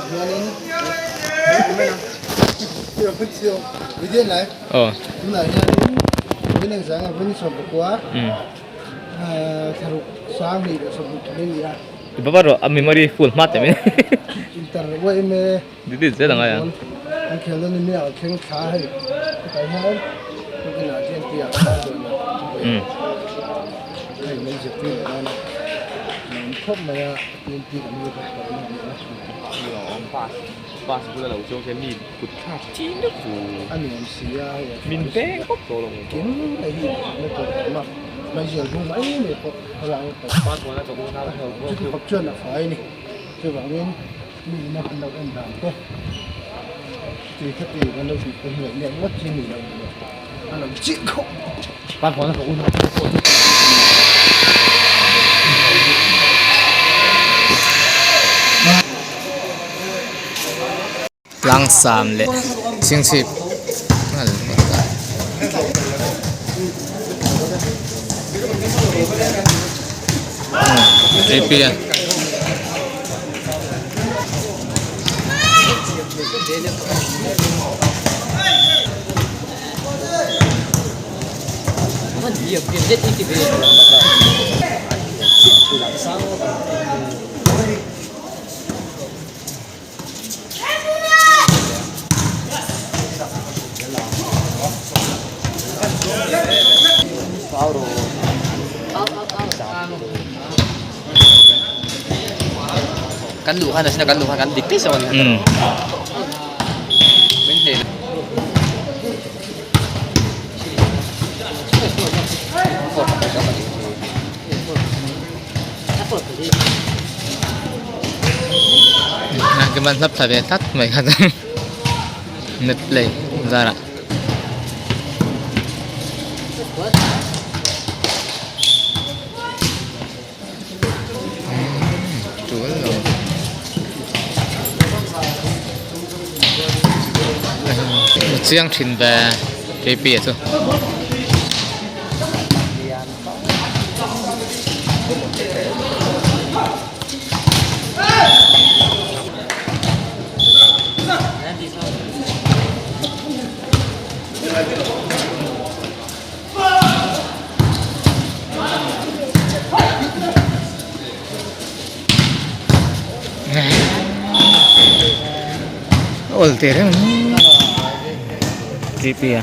hianin Aw. Tunah hianin vawiin engzah nge vawiin 19 thlaruk sang hnih leh 23 a ni a. I va rawh a memory full hma teh mai. Inter uaim e. Didi zel ang ai a. An khel dawn in mi ang thleng thla hei hetah hian tukin ah TNT ah kan dawn a. Hei min zirtir leh dawn a. Nuam khawp mai a TNT kan lut a tawh na ni a. Pass pass bula lo chuang khian mi kut thlak ching deuh chu. A nuam si a hei a Min peng pawp tawh lo. Kim mai hi na tur a awm a. Meizial bung mai mai pawh khawlai a tawp. Pass bula ka unau ho pawh Chuti khawp chuan a fai a ni. Chuvangin mi ina kan lo en dan te chuti khati kan lo tih te hi ngaih ngawt chi ni lo a lo chih khawp mai. Pass bula ka unau ho pawh chu. Tlangsam leh chhingchhip nghal bawk a. Ap a. Kan luh khan asina kan luh khan kan dik daih zawk a ni. Min hneh. Ka man hlap thla ve tlat mai kha chuan net play zarah. Tul lo. Chiang thin ve JP a chu. Ol teh reng JP a.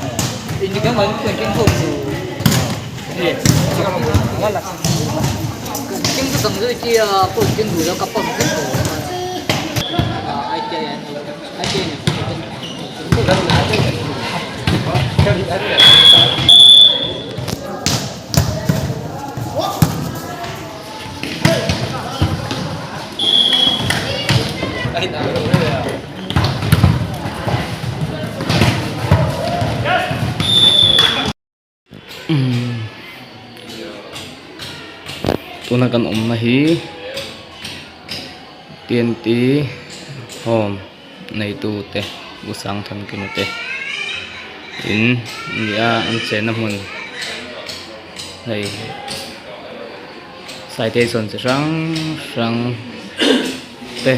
Tuna kan awmna hi TNT home neitu te U Sangthankima te in a ni a an chenna hmun hei citation chi hrang hrang te.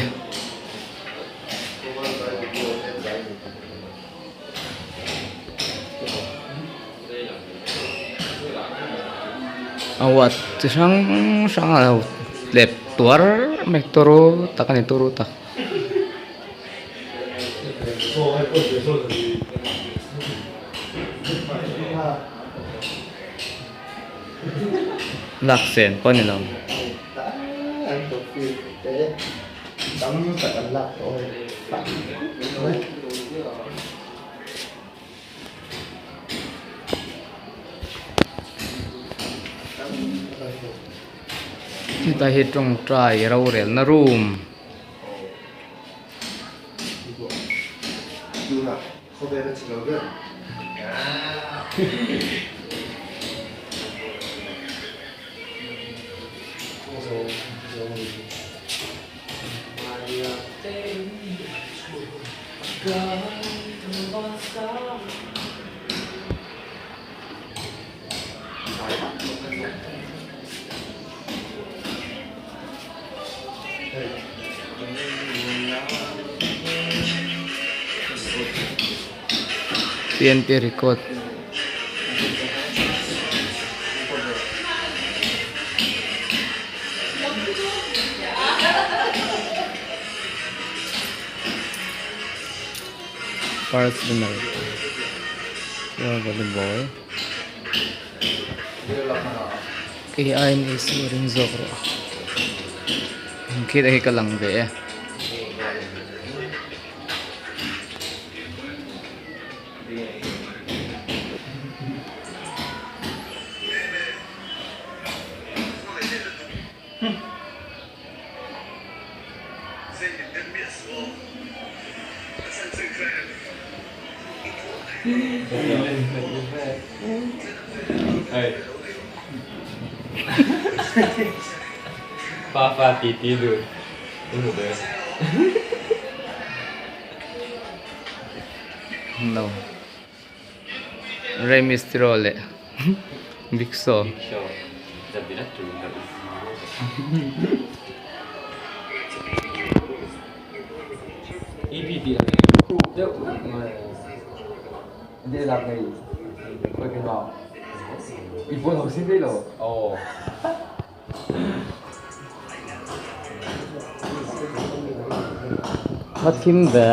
Awat chi hrang hrang a lo tlep tuar mai turu tak a ni turu tak. Lak sen pawh a ni lo. Hetlai hi tawngtai rorelna room. T N T record. Personal volleyball kei aiin Isu a ring zawk rawh khilai hi ka lang ve e. No. Rey Mysterio leh Big Show. Va thim ve.